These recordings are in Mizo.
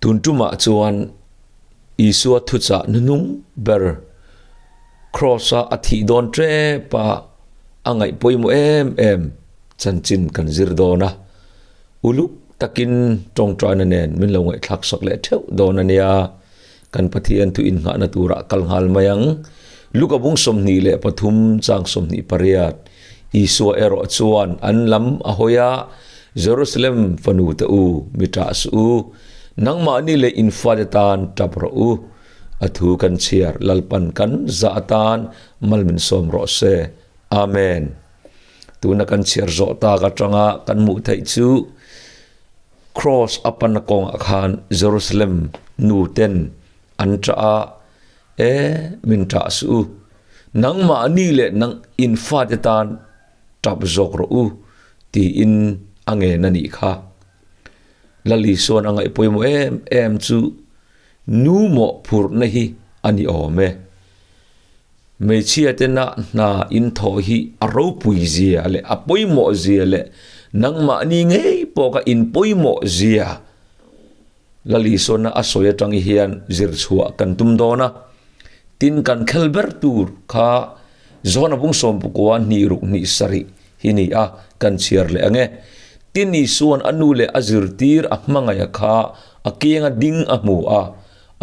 Tun tumah chuan Isua thuchah hnuhnung ber Kraws-a a thih dawn tep a, a ngaih pawimawh em em chanchin kan zir dawn a. Uluk takin tawngtaina nen min lo ngaihthlak sak leh theuh dawn a nia. Kan Pathian thu innghahna turah kal nghal mai ang. Luka bung 23 chang 28 Isua erawh chuan an lam a hawi a, Jerusalem fanu te u, mi ṭah suh u, nangmahni leh in fate tan ṭap rawh u. A thu kan chhiar Lalpan kan zah atan mal min sawm rawh se. Amen. Tuna kan chhiar zawh tak aṭanga kan hmuh theih chu Kraws a panna kawngah khan Jerusalem nu ten an ṭah a, E, min ṭah suh u, nangmahni leh nang in fate tan ṭap zawk rawh u, tiin a ngen a nih kha. Lal Isuan a ngaih pawimawh em em chu nu mawhphurhna hi a ni awm e. Hmeichhia tena hna in thawh hi a ropui zia leh a pawimawh zia leh nangmahni ngei pawh kha in pawimawh zia Lal Isuana a sawi atang hian zir chhuah kan tum dawn a. Tin kan khel ber tur kha Johana bung sawmpukua hnih ruk hnih sarih hi ni a, kan chhiar leh ang e. Tin Isuan a nu leh a zirtir a hmangaih a kha a kianga ding a hmu a,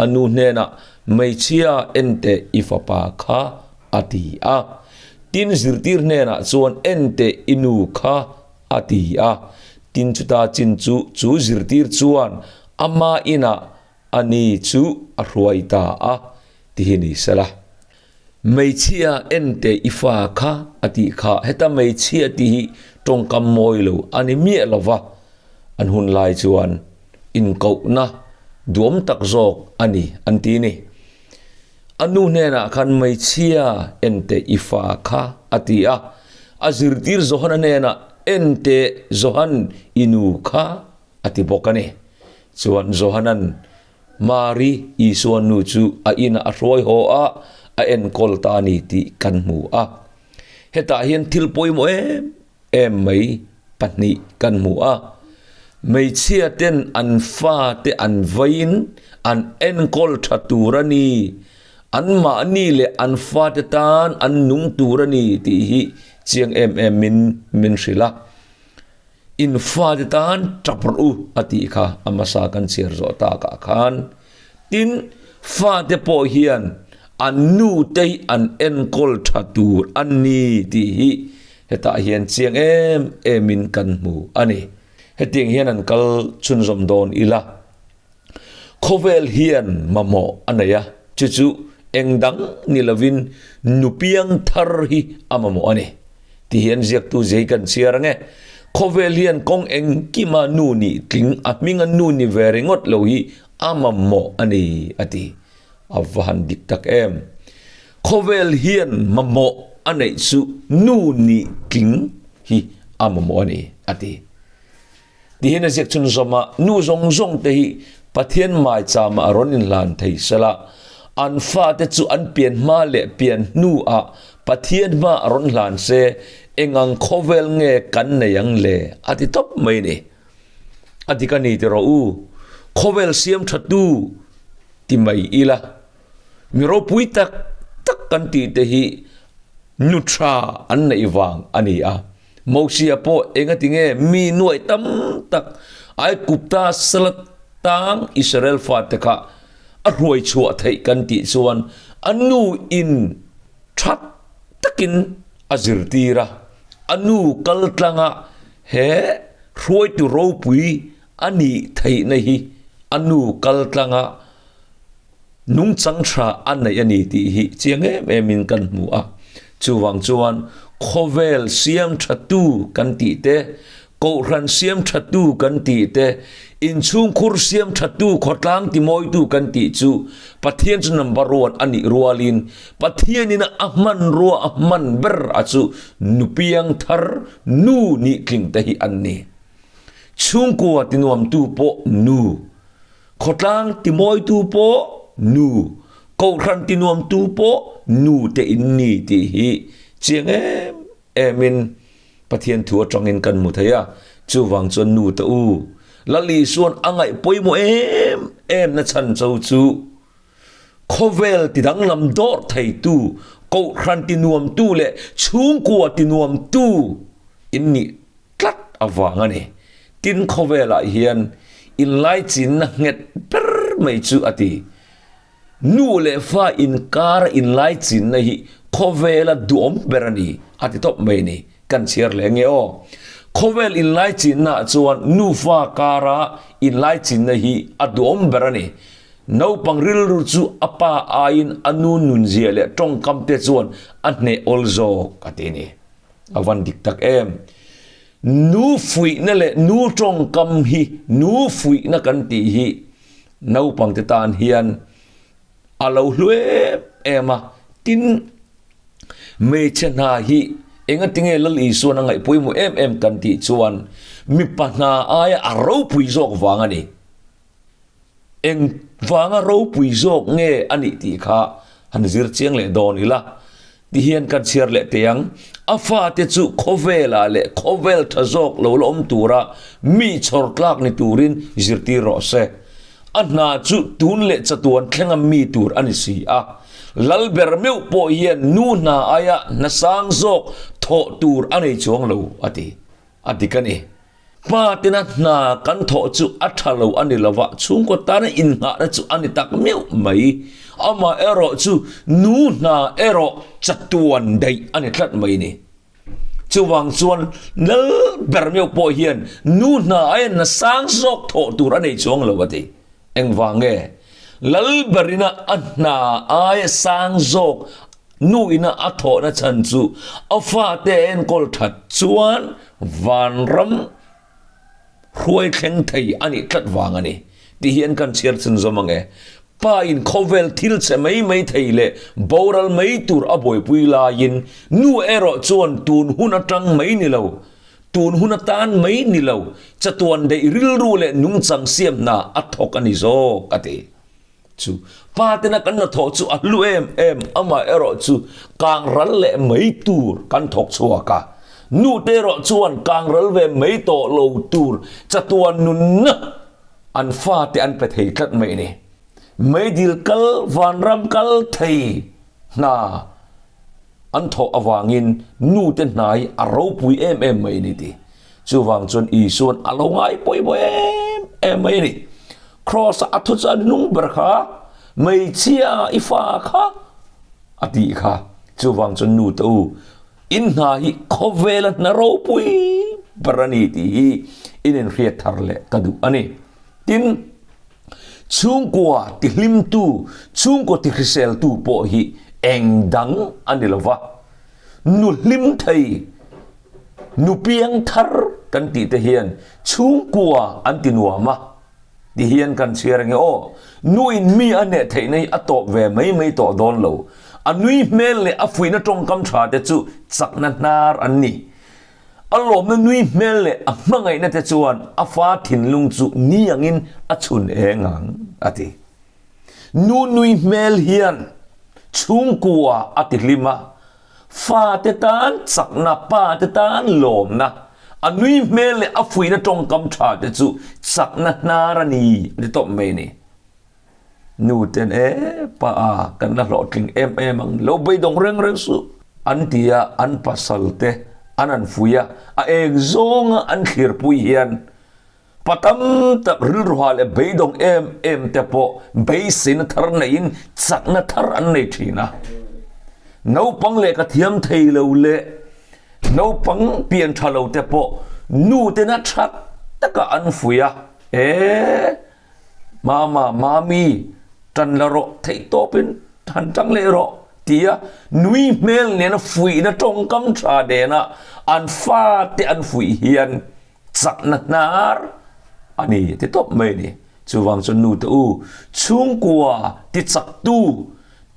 a nu hnenah Hmeichhia en teh i fapa kha a ti a. Tin zirtir hnenah chuan en teh i nu kha a ti a. Tin chuta chin chu chu zirtir chuan ama inah a ni chu a hruai ta a ti hi ni sela. Hmeichhia en teh i fa kha a tih kha heta hmeichhia tih hi tawngkam mawi lo a ni miah lo va, an hun lai chuan inkohna duam tak zawk a ni an ti ni. A nu hnenah khan hmeichhia en teh i fa kha a ti a, a zirtir Johana hnenah en teh Johan i nu kha a ti bawk a ni. Chuan Johanan Mari Isua nu chu a inah a hruai haw a, a enkawl ta a ni tih kan hmu a. Hetah hian thil pawimawh em em mai pahnih kan hmu a. Hmeichhia ten an fate an veiin an enkawl tha tur a ni, anmahni leh an fate tan an nung tur a ni tih hi chiang em emin min hrilh a. In fate tan tap rawh u a tih kha a hmasa kan chhiar zawh takah khan. Tin, fate pawh hian an nute hi an enkawl tha tur a ni tih hi hetah hian chiang em emin kan hmu a ni. Hetiang hian an kal chhunzawm dawn ila. Khawvel hian mamawh a nei a, chu chu eng dang ni lovin nu piang thar hi a mamawh a ni. Ti hian ziaktu zia hi kan chhiar ang e. Khawvel hian kawng engkima nu nih tling a hminga nu ni ve ringawt lo hi a mamawh a ni a ti. A va han dik tak em. Khawvel hian mamawh a neih chu nu nih tling hi a mamawh a ni a ti. Tihian a ziak chhunzawm a, Nu zawng zawng te hi Pathian maicham ah rawn inhlan thei sela, an fate chu an pian hma leh pian hnu ah Pathian hma a rawn hlan se, engang khawvel nge kan nei ang le? a ti tawp mai ni. A dik a ni ti rawh u, khawvel siam tha tu ti mai ila, mi ropui tak tak kan tih te hi nu tha an neih vang a ni a. Mosia pawh engati nge mi nuaih tam tak Aigupta sala tang Israel fate kha a hruai chhuah theih kan tih chuan a nu in tha takin a zirtir a, a nu kal tlanga he hruaitu ropui a nih theihna hi a nu kal tlanga Nungchang tha a neih a ni tih hi chiang em emin kan hmu a. Chuvang chuan khawvel siam thatu kan tih te, kohhran siam thatu kan tih te, inchhungkhur siam thatu, khawtlang timawitu kan tih chu Pathian chu number one a nih rualin Pathianin a hmanrua a hman ber a chu nupiang thar nu nih tling te hi an ni. Chhungkua tinuamtu pawh nu. Khawtlang timawitu pawh nu, kohhran tinuamtu pawh nu te in ni tih hi chiang em emin Pathian thu atangin kan hmu thei a. Chuvang chuan nu te u, Lal Isuan a ngaih pawimawh em em na chhan cho chu khawvel tidanglam dawrh theitu, kohhran tinuamtu leh chhungkua tinuamtu in nih tlat avang a ni. Tin khawvelah hian inlaichinna nghet ber mai chu a ti. Nu leh fa inkara inlaichinna hi khawvela duhawm ber a ni, a ti tawp mai a ni. Kan chhiar leh nge aw. Khawvel inlaichinnaah chuan nufa kara inlaichinna hi a duhawm ber a ni. Naupang rilru chu a pa aiin a nu nunzia leh tawngkam te chuan a hneh awl zawk a ti a ni. A van dik tak em. Nu fuihna leh nu tawngkam hi nu fuihna kan tih hi Naupangte tan hian a lo hlu em em a, tin hmeichhe hna hi engatinge Lal Isuan a ngaih pawimawh em em kan tih chuan mipa hna aia a ropui zawk vang a ni. Eng vanga ropui zawk nge a nih tih kha han zir chiang leh dawn ila. Ti hian kan chhiar leh teh ang, a fate chu khawvelah leh khawvel tha zawk lo la awm tura mi chhawr tlak ni turin zirtir rawh se. A hna chu tun leh chatuan thlenga mi tur a ni si a. Lalber meuh pawh hian nu hna aia hna sang zawk thawh tur a nei chuang lo, a ti. A dik a ni. Pa tena hna kan thawh chu a tha lo a ni lova, chhungkaw tana innghahna chu a ni tak meuh mai. Amah erawh chu nu hna erawh chatuan daih a ni tlat mai ni. Chuvang chuan lal ber meuh pawh hian nu hna aia hna sang zawk thawh tur a nei chuang lo a ti. Engvang nge? Lal berina a hna aia sang zawk Nu ina a thawhna chhan chu a fate a enkawl that chuan vanram hruai thleng thei a nih tlat vang a ni tih hian kan chhiar chhun zawm ang e. Pa in khawvel thil che mai mai thei leh boral mai tur a buaipui laiin nu erawh chuan tun hun atang mai ni lo, tun hun atan mai ni lo, chatuan daih rilru leh nungchang siam hna a thawk a ni zawk a ti. Chu pa tena kan hnathawh chu a hlu em em, amah erawh chu kang ral leh mai tur kan thawk chhuak a, nu te erawh chuan kang ral ve mai tawh lo tur chatuan nunna an fate an pe thei tlat mai a ni. Meidil kal vanram kal thei hna an thawh avangin nu te hnai a ropui em em mai a ni ti. Chuvang chuan Isua'n a lo ngai pawimawh em em mai a ni. Kraws-a a thu chuan hnung ber kha, Hmeichhia i fa kha a tih kha. Chuvang chuan nu te u, in hna hi khawvela hna ropui ber a ni tih hi in inhriat thar leh ka duh a ni. Tin, chhungkua tihlimtu, chhungkua tihriseltu pawh hi eng dang a ni lo va, nu hlim thei, Nu piang thar kan tih te hian chhungkua an ti nuam a ti hian kan chhiar ange aw. Nu in mi a hneh theihna hi a tawp ve mai mai tawh dawn lo. A nui hmel leh a fuihna tawngkam tha te chu chakna hnar an ni. A lawmna nui hmel leh a hmangaihna te chuan a fa thinlung chu ni angin a chhun eng ang a ti. Nu nui hmel hian chhungkua a ti hlim a, Fate tan chakna, pate tan lawmna, a nui hmel leh a fuihna tawngkam tha te chu chakna hnar a ni a ti tawp mai a ni. Nu ten e, pa a, kan la hlawhtling em em ang, lo beidawng reng reng suh an ti a, an pasal te an han fuih a, a eng zawnga an thlirpui hian Pa tam tak rilruha leh beidawng em em te pawh beiseina thar neiin chakna thar an nei thin a. Naupang lehkha thiam thei lo leh naupang pian tha lo te pawh nu tena tha taka an fuih a, E Mama, Mami, tan la rawh, theihtawpin han tang leh rawh tia nui hmel nena fuihna tawngkam tha nena an fate an fuih hian Chakna hnar a ni ti tawp mai a ni. Chuvang chuan nu te u, chhungkua ti chaktu,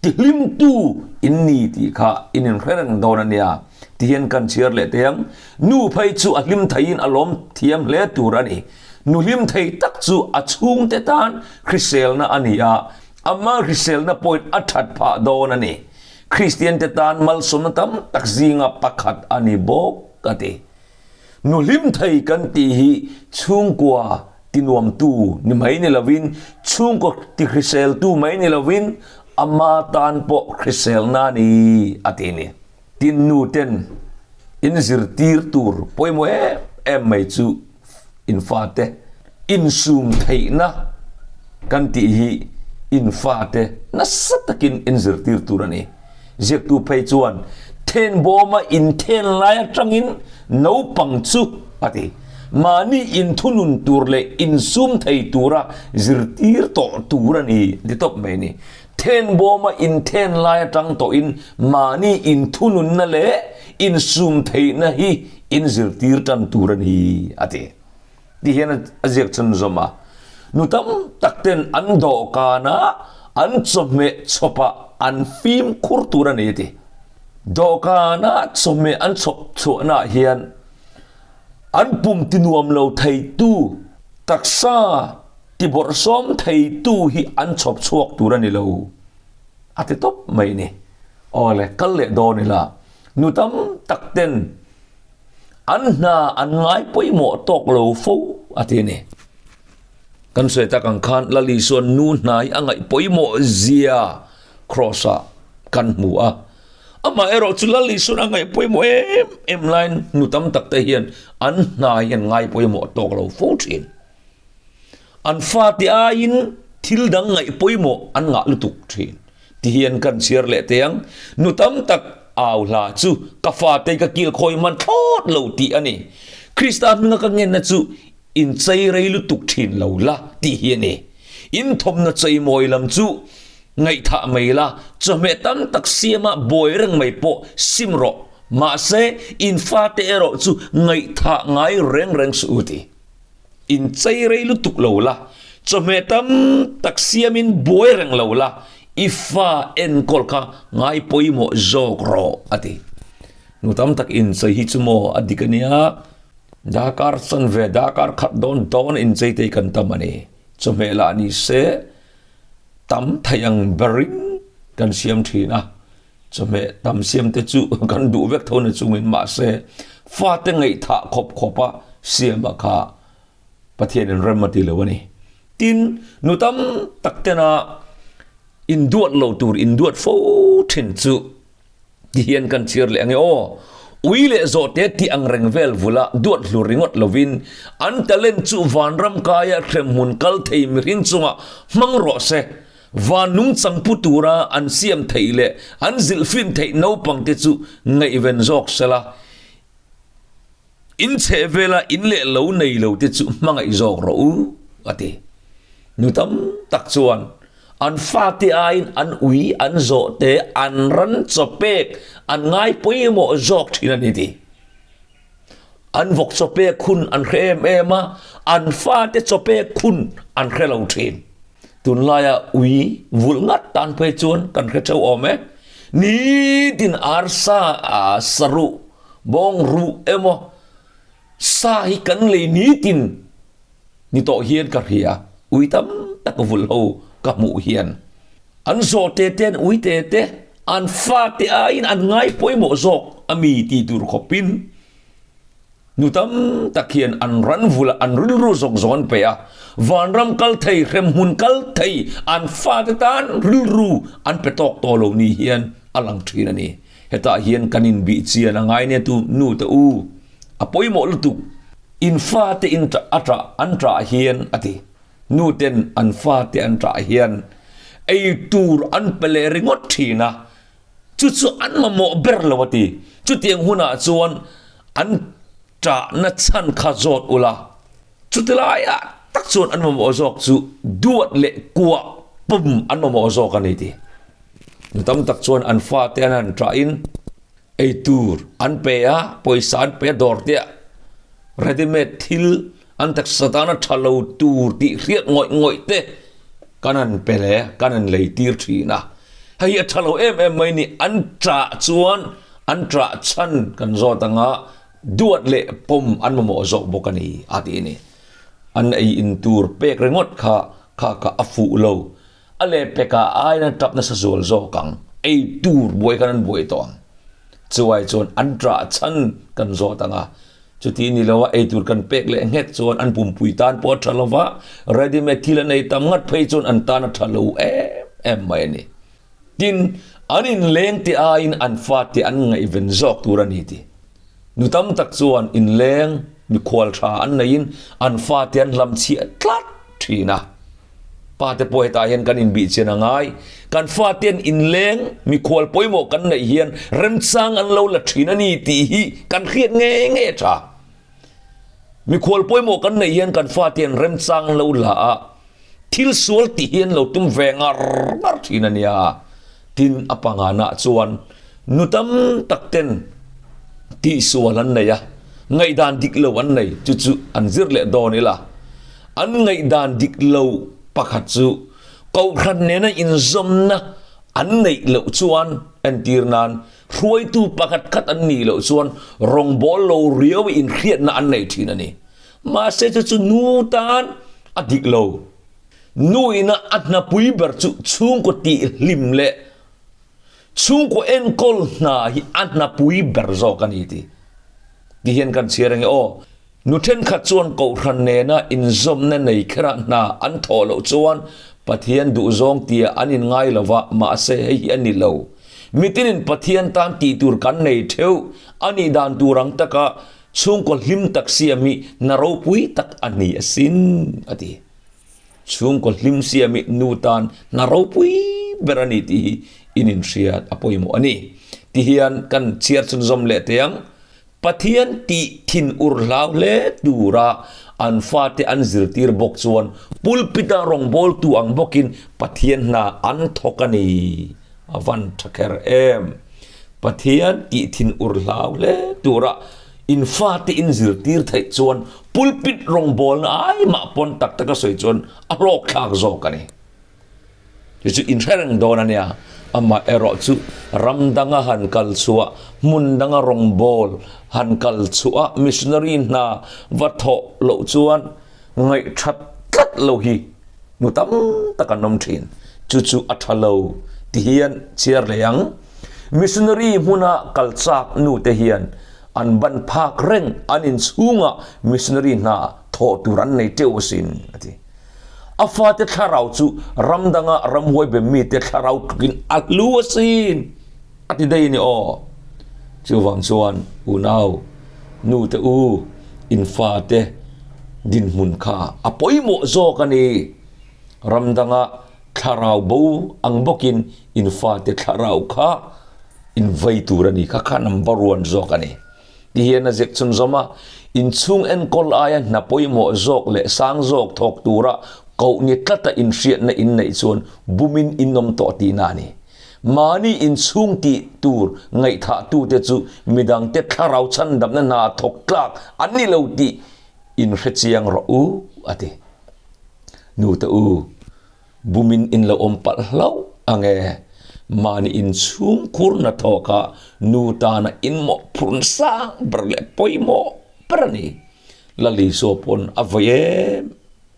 ti hlimtu in ni tih kha in inhre reng dawn a nia ti hian kan chhiar leh teh ang. Nu phei chu a hlim theiin a lawm thiam hle tur a ni. Nu hlim thei tak chu a chhungte tan hriselna a ni a, ama hriselna pawhin a that phah dawn a ni. Kristiante tan malsawmna tam tak zinga pakhat a ni bawk a ti. Nu hlim thei kan tih hi chhungkua Tinuamtu ni mai ni lovin, chhungkaw tihriseltu mai ni lovin, ama tan pawh hriselna a ni, a ti a ni. Tin, nu ten in zirtir tur pawimawh em em mai chu in fate insum theihna kan tih hi in fate nasa takin in zirtir tur a ni. Ziaktu phei chuan thenbawma inthen lai atangin naupang chu a ti. Mahni inthunun tur leh insum thei tura zirtir tawh tur a ni ti tawp mai a ni. Thenbawma inthen lai atang tawhin mahni inthununna leh insum theihna hi inzirtir tan tur a ni a ti. Ti hian a ziak chhunzawm a, nu tam tak ten an dawhkana an chawhmeh chhawpah an fimkhur tur a ni a ti. Dawhkana chawhmeh an chhawp chhuahnaah hian an pum tinuam lo theitu, taksa tibawrhsawm theitu hi an chhawp chhuak tur a ni lo a ti tawp mai a ni. Awle, kal leh dawn ila, nu tam tak ten An hna an ngai pawimawh tawk lo fo a ti a ni. Kan sawi tak ang khan Lal Isua'n nu hna hi a ngaih pawimawh zia Kraws ah kan hmu a. Amah erawh chu Lal Isua'n a ngaih pawimawh em em laiin nu tam tak te hian an hna hi an ngai pawimawh tawk lo fo thin. An fate aiin thil dang ngaih pawimawh an ngah lutuk thin. Ti hian kan chhiar leh teh ang, Nu tam tak au hla chu ka fate ka kil khawi man thlawt lo tih a ni. Krista hminga ka ngenna chu inchei rei lutuk thin lo la tih hi a ni. In thawmna cheimawi lam chu ngaihthah mai la, chawhmeh tam tak siama buai reng mai pawh sim rawh. Mahse, in fate erawh chu ngaihthah ngai reng reng suh u ti. Inchei rei lutuk lo la, chawhmeh tam tak siamin buai reng lo la, i fa enkawl kha ngai pawimawh zawk rawh, a ti. Nu tam tak inchei hi chu maw a dik a nia, darkar chanve, darkar khat dawn dawn inchei te hi kan tam a ni. Chawhmeh lah ni se tam thei ang berin kan siam thin a. Chawhmeh tam siam te chu kan duh vek tho na chungin mahse fate ngaihthah khawp khawpa siama kha Pathianin rem a ti lo a ni. Tin, nu tam tak tena induat lo tur induat fo thin chu ti hian kan chhiar leh ange aw. Ui leh zawhte tih ang reng vel vula duat hlur ringawt lovin an talent chu vanram kaia hremhmun kal thei mihring chungah hmang rawh se. Van nungchang pu tura an siam theih leh an zilhfin theih naupangte chu ngaihven zawk sela, in chheh vela in leh lo nei lo te chu hmangaih zawk rawh u, a ti. Nu tam tak chuan an fate aiin an ui, an zawhte, an ran chaw pek an ngai pawimawh zawk thin a ni ti. An vawk chaw pek hun an hre em em a, an fate chaw pek hun an hre lo thin. Tunlaia ui vulh ngat tan phei chuan kan hre theuh awm e. Nitin arsa saruh, bawng ruh emaw sa hi kan lei nitin ni tawh hian ka hria. Ui tam tak vulh ho ka hmuh hian. An zawh te te an ui te te an fate aiin an ngai pawimawh zawk a mi ti tur khawpin nu tam tak hian an ran vula an rilru zawk zawk an pe a, vanram kal thei, hremhmun kal thei an fate tan rilru an pe tawk tawh lo ni hian a lang thin a ni. Hetah hian kan inbih chian a ngai nia tu nu te u a pawimawh lutuk in fate in a tah an tah hian a ti. Nu ten an fate an ṭah hian ei tur an pe leh ringawt ṭhin a, chu chu an mamawh ber lo a ti. Chutiang hunah chuan an ṭahna chhan kha zawt ula, chuti laiah tak chuan an mamawh zawk chu duat leh kuah pum an mamawh zawk a ni ti. Nu tam tak chuan an fate an han ṭahin Ei tur an pe a, pawisa an pe a dawr te ah ready made thil an taksa tana tha lo tur tih hriat ngawih ngawih te kan han pe leh kan han lei tir thin a. Hei hi a tha lo em em mai ni, an ṭah chuan an ṭah chhan kan zawt anga duat leh pawm an mamawh zawk bawk a ni a ti a ni. An ei in tur pek ringawt kha kha kha a fuh lo. A lehpekah aiin an tap nasa zual zawk ang, ei tur buai khan an buai tawh ang. Chuai chuan an ṭah chhan kan zawt ang a, Chuti ni lo a eitur kan pek leh nghet chuan an pumpui tan pawh a tha lo va, ready made thil an ei tam ngat phei chuan an tan a tha lo em em mai a ni. Tin, an inleng te aiin an fate an ngaihven zawk tur a ni ti. Nu tam tak chuan inleng mikhual tha an neiin an fate an hlamchhiah tlat thin a. Pa te pawh hetah hian kan inbih chian a ngai. Kan fate'n inleng mikhual pawimawh kan neih hian remchang an lo la thin a ni tih hi kan hriat ngei ngei a tha. Mikhual pawimawh kan neih hian kan fate'n remchang an lo la a, thil sual tih hi an lo tum ve ngar ngar thin a nia. Tin, a panganah chuan nu tam tak ten tihsual an nei a, ngaihdan dik lo an nei, chu chu an zir leh dawn ila. An ngaihdan dik lo pakhat chu Kohhran nena inzawmna an neih loh chuan entir nan hruaitu pakhat khat an nih loh chuan rawngbâwl lo riau inhriatna an nei thin a ni. Mahse chu chu nu tan a dik lo. Nu ina a hnapui ber chu chhungkaw tihhlim leh chhungkaw enkawl hna hi a hnapui ber zawk a ni tih ti hian kan chhiar ange aw. Nu thenkhat chuan Kohhran nena inzawmna nei kherah hna an thawh loh chuan Pathian duhzawng tia an inngai lo va, mahse hei hi a ni lo. Mitinin Pathian tan tih tur kan nei theuh a nih dan tur ang taka chhungkaw hlim tak siam hi hna ropui tak a ni asin, a ti. Chhungkaw hlim siam hi nu tan hna ropui ber a ni tih hi in inhriat a pawimawh a ni. Tihian kan chhiar chhunzawm leh teh ang. Pathian tih thin ur hlau hle tura an fate an zirtir bawk chuan pulpit-a rawngbawltu ang bawkin Pathian hna an thawk a ni. A van tha kher em! Pathian tih thin ur hlau hle tura in fate in zirtir theih chuan pulpit rawngbawlna ai mah pawn tak taka sawi chuan a hlawkthlak zawk a ni. Chu chu inhre reng dawn a nia. Amah erawh chu ram danga han kal chhuah, hmun danga rawngbâwl han kal chhuah, missionary hna va thawh loh chuan ngaihṭhat tlat lo hi nu tam tak an awm ṭhin. Chu chu a ṭha lo ti hian chhiar leh ang. Missionary hmuna kal châk nute hian an ban phâk reng an inchhungah missionary hna thawh tur an nei ṭeuh asin, a ti. A fate thlarau chu ram danga ramhuai be mite thlarau tlukin a hlu asin a ti daih a ni aw. Chuvang chuan unau, nu te u, in fate dinhmun kha a pawimawh zawk a ni. Ram danga thlarau bo ang bawkin in fate thlarau kha in vei tur a ni kha kha number one zawk a ni. Ti hian a ziak chhunzawm a, inchhung enkawl aia hna pawimawh zawk leh sang zawk thawk tura koh ni tlata inhriatna in neih chuan bumin in awm tawh tihna a ni. Mahni inchhung tih tur ngaihthahtute chu midangte thlarau chhandamna hna thawk tlak an ni lo tih inhre chiang rawh u, a ti. Nute u. Bumin in lo awm palh hlauh ang e. Mahni inchhung khurna thawkah nu tana inmawhphurhna sang ber leh pawimawh ber a ni. Lalisua pawn a vawi em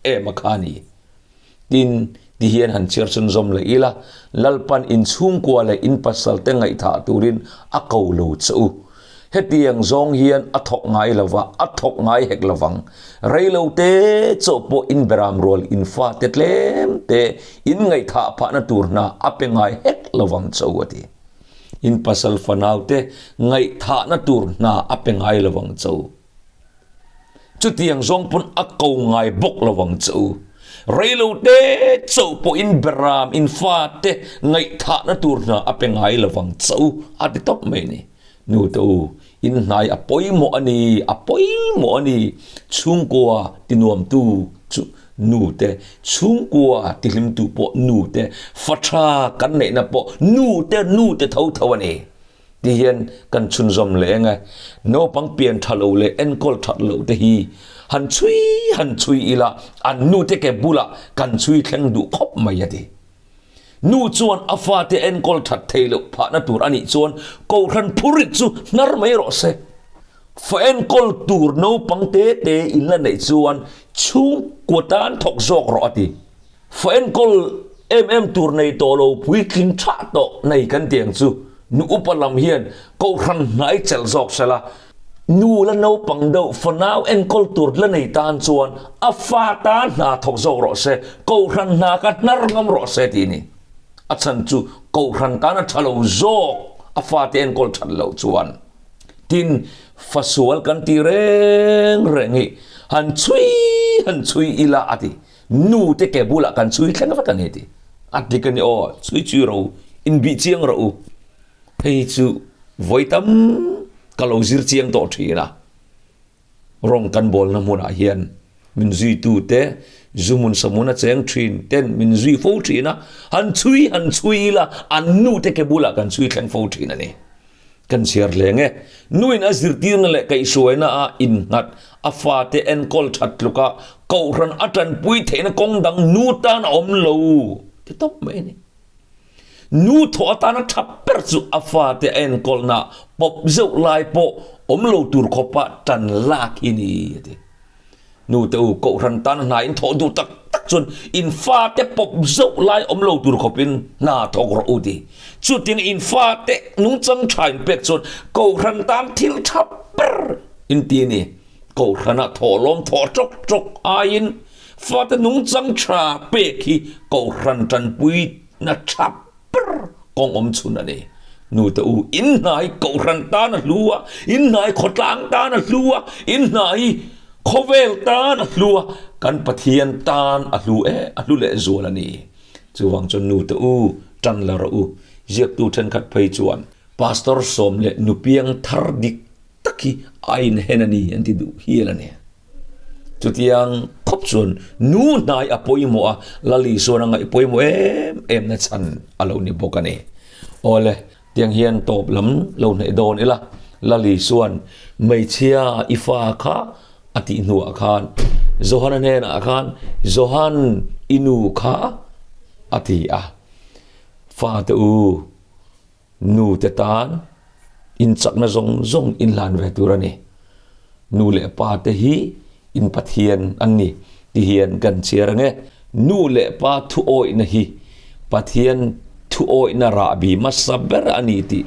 em a kha a ni. Tin, ti hian han chhiar chhunzawm leh ila, Lalpan inchhungkua leh in pasalte ngaihthah turin a ko lo che u. Hetiang zawng hian a thawk ngai lo va, a thawk ngai hek lo vang. Rei lo te chauh pawh in beram rual in fate tlem te in ngaihthah phahna tur hna a pe ngai hek lo vang cho a ti. In pasal fanau te ngaihthahna tur hna a pe ngai lo vang cho. Chutiang zawng pawn a ko ngai bawk lo vang che u. Rei lo te chauh pawh in beram in fate ngaihthahna tur hna a pe ngai lo vang che u a ti tawp mai a ni. Nu te u, in hnai a pawimawh a ni, a pawimawh a ni. Chhungkua tinuamtu chu nu te, chhungkua tihlimtu pawh nu te, fa tha kan neihna pawh nu te, nu te tho tho a ni. Ti hian kan chhunzawm leh eng e, naupang pian tha lo leh enkawl that loh te hi han chhui han chhui ila an nu te ke bulah kan chhui thleng duh khawp mai a ti. Nu chuan a fate enkawl that thei loh phahna tur a nih chuan Kohhran phurit chu hnar mai rawh se. Fa enkawl tur naupang te te in la neih chuan chhungkua tan thawk zawk rawh a ti. Fa enkawl em em tur nei tawh lo puitling tha tawh nei kan ti ang chu. Nu upa lam hian Kohhran hnai chelh zawk se la. Nu la naupang deuh fanau enkawl tur la nei tan chuan a fa tan hna thawk zawk rawh se, kohhran hna kha hnar ngam rawh se tih a ni. A chhan chu kohhran tan a tha lo zawk a fate enkawl that loh chuan. Tin, fasual kan ti reng reng hi han chhui han chhui ila a ti. Nu te ke bulah kan chhui thleng vek a ni ti. A dik a ni aw, chhui chhui rawh u, inbih chiang rawh u. Hei chu vawi tam ka lo zir chiang tawh thin a, rawng kan bawlna hmunah hian min zuitute zuhmun sahmun a cheng thin ten min zui fo thin a, han chhui han chhui ila an nute ke bulah kan chhui thleng fo thin a ni. Kan chhiar hleng e, nuin a zirtirna leh kaihhruaina a innghat a fate enkawl that tluka kohhran a tanpui theihna kawng dang nu tan a awm lo ti tawp mai a ni. Nu thawh atana tha ber chu a fate a enkawlna pawp zeuh lai pawh awm lo tur khawpa tan lak hi ni, a ti. Nu te u, Kohhran tana hna in thawh duh tak tak chuan in fate pawp zeuh lai awm lo tur khawpin hna thawk rawh u, ti. Chutin in fate nungchang tha in pek chuan Kohhran tan thil tha ber in ti a ni. Kohhrana thawhlawm thawh tawk tawk aiin Fate nungchang tha pek hi Kohhran tanpuina tha ber kawng awm chhun a ni. Nute u, in hna hi Kohhran tan a hlu a, in hna hi khawtlang tan a hlu a, in hna hi khawvel tan a hlu a, kan Pathian tan a hlu e, a hlu leh zual a ni. Chuvang chuan nute u, tan la rawh u. Ziaktu thenkhat phei chuan Pastor sawm leh nupiang thar dik tak hi a inhen a ni an ti duh hial a ni. Chutiang khawp chuan nu hnai a pawimawh a, Lali chuan a ngaih pawimawh em em na chhan a lo ni bawk a ni. Awle, tiang hian tawp lam lo hnaih dawn ila, Lali chuan hmeichhia i fa kha a tih hnuah khan Johana hnenah khan Johan i nu kha a ti a, Fate u, Nu te tan inchakna zawng zawng inhlan ve tur a ni. Nu leh pa te hi in Pathian an ni ti hian kan chhiar ang e. Nu leh pa thuawihna hi Pathian thuawihna rahbi hmasa ber a ni tih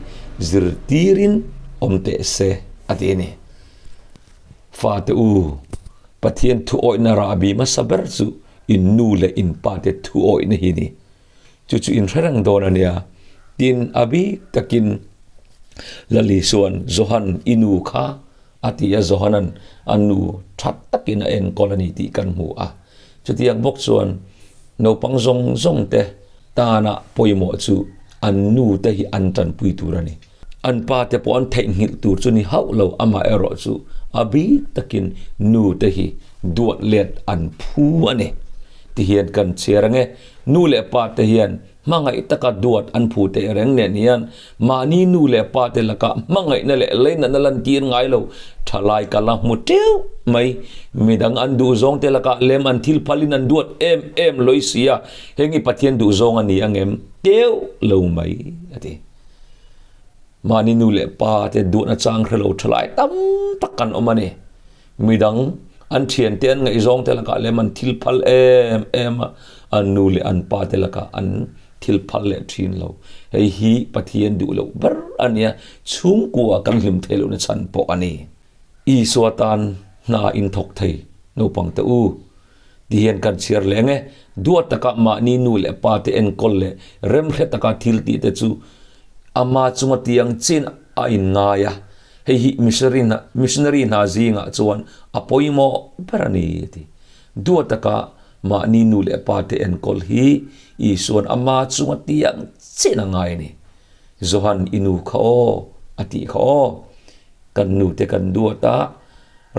zirtirin awm teh se a ti a ni. Fate u, Pathian thuawihna rahbi hmasa ber chu in nu leh in pa te thuawihna hi ni. Chu chu inhre reng dawn a nia. Tin, a bik takin Lali chuan Johan i nu kha a ti a, Johanan a nu tha takin a enkawl a ni tih kan hmu a. Chutiang bawk chuan naupang zawng zawng te tana pawimawh chu an nu te hi an tanpui tur a ni. An pa te pawh an theihnghilh tur chu ni hauh lo, amaherawh chu a bik takin nu te hi duat let an phu a ni. Tihian kan chhiar ang e, nu leh pa te hian hmangaih taka duat an phu teh reng nen hian mahni nu leh pa te lakah hmangaihna leh leinatna lantir ngai lo thalai ka la hmu teuh mai. Midang an duhzawng te lakah lem an thil phalin an duat em em lawih si a, heng hi Pathian duhzawng a ni ang em? Teuh lo mai a ti. Mahni nu leh pa te duhna chang hre lo tha lai tam tak kan awm a ni. Midang an thiante an ngaihzawng te lakah lem an thil phal em em a, an nu leh an pa te lakah an thil phal leh thin lo. Hei hi Pathian duh loh ber a nia, chhungkua kan hlim theih lohna chhan pawh a ni. Isua tan hna inthawk thei naupang te u. Ti hian kan chhiar leh ang e. Duat taka mahni nu leh pa te enkawl leh remhre taka thil tih te chu ama chunga tiang chin a inngai a. Hei hi missionary hna zingah chuan a pawimawh ber a ni a ti. Duat taka mahni nu leh pa te enkawl hi Isua'n ama chunga tiang chin a ngai a ni. Johan i nu kha aw a tih kha aw. Kan nu te kan duat a,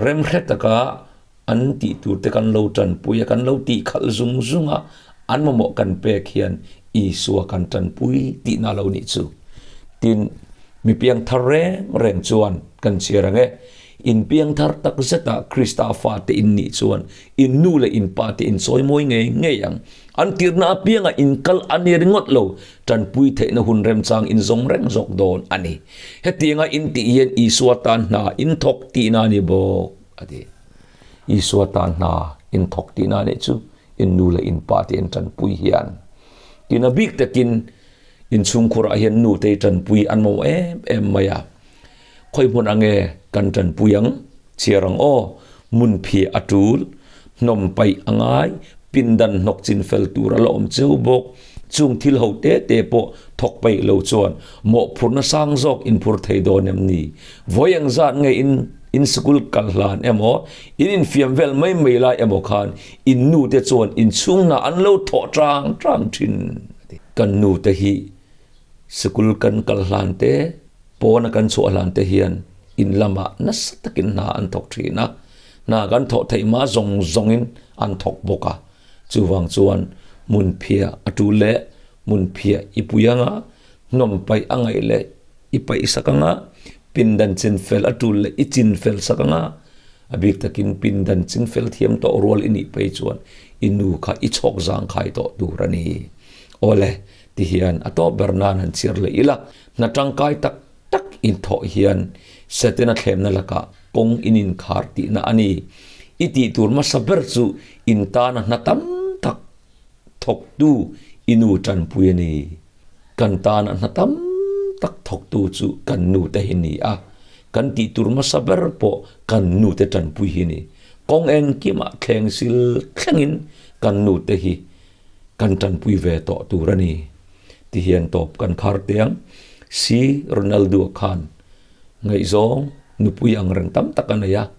remhre taka An tih tur te kan lo tanpui a, kan lo tih khalh zung zung a, an mamawh kan pek hian Isua kan tanpui tihna lo nih chu. Tin, mi piangthar reng reng chuan kan chhiar ang e, in piangthar tak zeta Krista fate in nih chuan in nu leh in pa te in chawimawi ngei ngei ang. An tirhna apiangah in kal a ni ringawt lo, tanpui theihna hun remchang in zawng reng zawk dawn a ni. Hetianga in tih hian Isua tan hna in thawk tihna a ni bawk. A ti. Isua tan hna in thawk tihna nih chu in nu leh in pa te in tanpui hian. Tin a bik takin in chhungkhurah hian nu te i tanpui an mamawh em em mai a. Khawi hmun a nge kan tanpui ang? Chhiar ang aw, hmun phiah a tul, hnawm paih a ngai, pindan hnawk chin fel tur a la awm cheu bawk. Chung thil ho te te pawh thawk paih lo chuan mawhphurhna sang zawk inphur thei dawn em ni? Vawi engzat nge in in sikul kal hlan emaw, in infiam vel mai mai lai emaw khan in nu te chuan inchhung hna an lo thawh tang tang thin a ti. Kan nu te hi sikul kan kal hlan te, Pawna kan chhuah hlan te hian in lamah nasa takin hna an thawk thin a, hna kan thawh theih hma zawng zawngin an thawk bawk a. Chuvang chuan hmun phiah a tul leh hmun phiah i pui anga, hnawm paih a ngaih leh i paih sak anga, pindan chin fel a tul leh i chin fel sak anga, a bik takin pindan chin fel thiam tawh rual i nih phei chuan i nu kha i chhawk zangkhai tawh tur a ni. Awle, tihian a tawp ber nan han chhiar leh ila. Hna tangkai tak tak inthawh hian Setana thlemna lakah kawng in inkhar tihna a ni. I tih tur hmasa ber chu in tana hna tam tak thawktu i nu tanpui a ni. Kan tana hna tam tak thawktu chu kan nu te hi ni a. Kan tih tur hmasa ber pawh kan nu te tanpui hi ni. Kawng engkimah thleng sil thlengin kan nu te hi kan tanpui ve tawh tur a ni. Ti hian tawp kan khar teh ang. Si Ronaldo khan ngaihzawng nupui ang reng tam tak a nei a,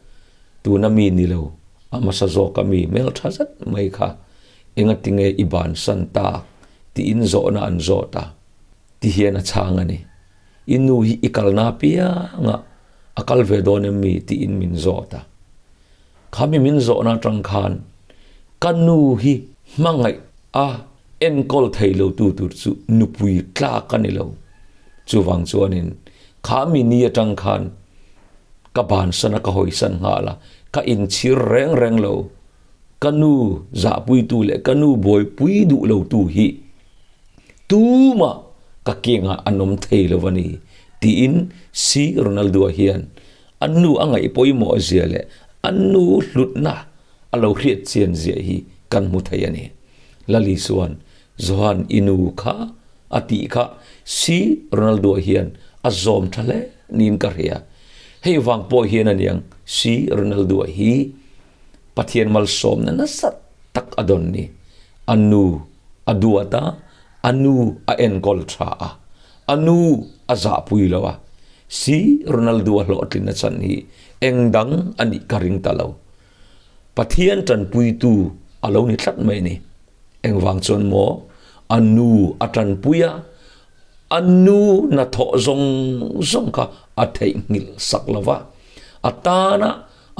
tuna mi ni lo, a hmasa zawka mi hmeltha zet mai kha engatinge i bansan tak tiin zawhna an zawt a, ti hian a chhang a ni. I nu hi i kalna apianga a kal ve dawn em mi tiin min zawt a. Khami min zawhna atang khan ka nu hi hmangaih a enkawl thei lo tu tur chu nupui tlak a ni lo. Chuvang chuanin khami ni atang khan ka bansan a ka hawisan nghal a, ka inchhir reng reng lo. Ka nu zahpuitu leh ka nu buaipui duh lo tu hi tumah ka kiangah an awm thei lo a ni tiin Si Ronaldo-a hian A nu a ngaih pawimawh zia leh a nu hlutna a lo hriat chian zia hi kan hmu thei a ni. Lali chuan Johan i nu kha a tih kha si Ronaldo hian a zawm tha hle niin ka hria. Hei vang pawh hian a niang si Ronaldo hi Pathian malsawmna nasa tak a dawn ni. A nu a duat a, a nu a enkawl tha a, a nu a zahpui lo a. Si Ronaldo a hlawhtlin a chan hi eng dang a nih ka ring ta lo. Pathian tanpuitu a lo ni tlat mai a ni. Engvang chuan maw a nu a tanpui a, a nu hnathawh zawng zawng kha a theihnghilh sak lo va, a tana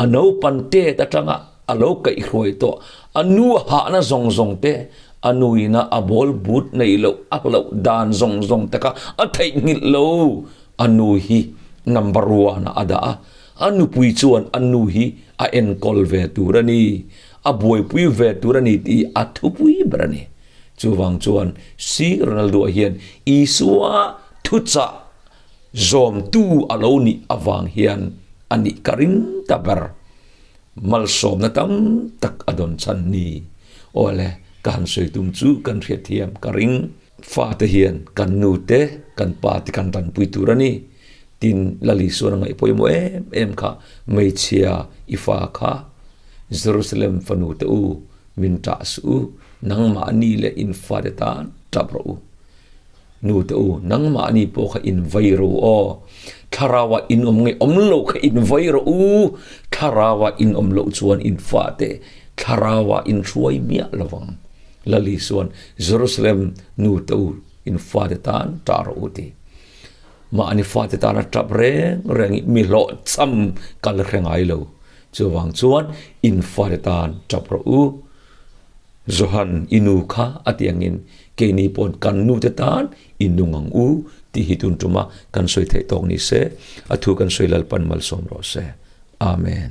A naupan tet atanga a lo kaihhruai tawh a nu hahna zawng zawng te, a nuina a bawl but neih loh a hlauh dan zawng zawng te kha a theihnghilh lo. A nu hi number one ah a dah a, a nupui chuan a nu hi a enkawl ve tur a ni, a buaipui ve tur a ni tih a thupui ber a ni. Chuvang chuan Si Ronaldo hian Isua thuchah Zawmtu a lo nih avang hian a nih ka ring ta ber. Malsawmna tam tak a dawn chhan ni. Awle, ka han sawi tum chu kan hriatthiam ka ring. Fate hian kan nu te, kan pa te kan tanpui tur a ni. Tin, Lali suan a ngaih pawimawh em em kha, Hmeichhia i fa kha Jerusalem fanu te u, min ṭah suh u, nangmahni leh in fate tan ṭap rawh u. Nu te u, nangmahni pawh kha in vai rawh u aw. Thlarau ah in awm nge awm lo kha in vai rawh u. Thlarau ah in awm loh chuan in fate thlarau ah in hruai miah lo vang. Lal Isuan, Jerusalem nu te u, in fate tan ṭah rawh u ti. Mahni fate tana ṭap reng reng i mi hlawhchham kal hre ngai lo. Chuvang chuan in fate tan ṭap rawh u. Johan, i nu kha a ti angin keini pawn kan nute tan i nung ang u tih hi tun tuma kan sawi theih tawk ni se, a thu kan sawi Lalpan malsawm rawh se. Amen.